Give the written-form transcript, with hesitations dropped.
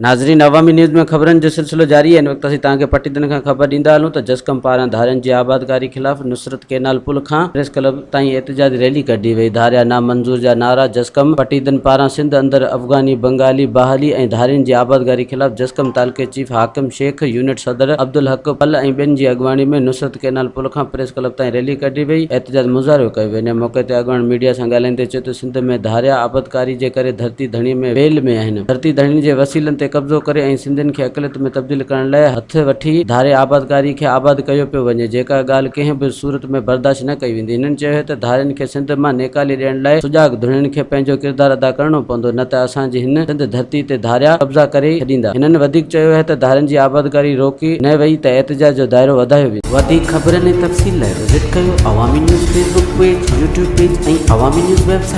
ناظرين عوامي نيوز ۾ خبرن جو سلسلو جاري آهي هن وقت اسين توهان کي پٽيدن کان خبر ڏيندا هلون ته جسقم پاران ڌارين جي آبادڪاري خلاف نصرت ڪينال پل کان پريس ڪلب تائين احتجاجي ريلي ڪڍي وئي ڌاريا نامنظور جا نعرا جسقم پٽيدن پاران سنڌ اندر افغاني بنگالي بحالي ۽ ڌارين جي آبادگاري خلاف جسقم تعلقي چيف حاڪم شيخ يونٽ صدر عبدالحق پل ۽ ٻين جي اڳواڻي ۾ نصرت ڪينال پل کان پريس ڪلب تائين ريلي ڪڍي وئي، احتجاج مظاهرو ڪيو ويو. ان موقعي تي اڳواڻن ميڊيا سان ڳالهائيندي چيو ته سنڌ ۾ ڌاريا آبادڪاري جي ڪري ڌرتي ڌڻي ۾ ويل ۾ آهن، ڌرتي ڌڻين جي وسيلن تي قبضو ڪري ۽ سنڌين کي اقليت ۾ تبديل ڪرڻ لاء هٿ وٺي ڌاري آبادڪاري کي آباد ڪيو پيو وڃي، جيڪا ڳالهه ڪنهن به صورت ۾ برداشت نه ڪئي ويندي. هنن چيو ته ڌارين کي سنڌ مان نيڪالي ڏيڻ لاء سجاڳ ڌڻين کي پنهنجو ڪردار ادا ڪرڻو پوندو نه ته اسان جي هن سنڌ ڌرتي تي ڌاريا قبضا ڪري ڇڏيندا. هنن وڌيڪ چيو ته ڌارين جي آبادڪاري روڪي نه وئي ته احتجاج جو دائرو وڌايو ويندو. وڌيڪ خبرن ۽ تفصيل لاء وزٽ ڪيو Awami news Facebook page, YouTube page ۽ Awami news website.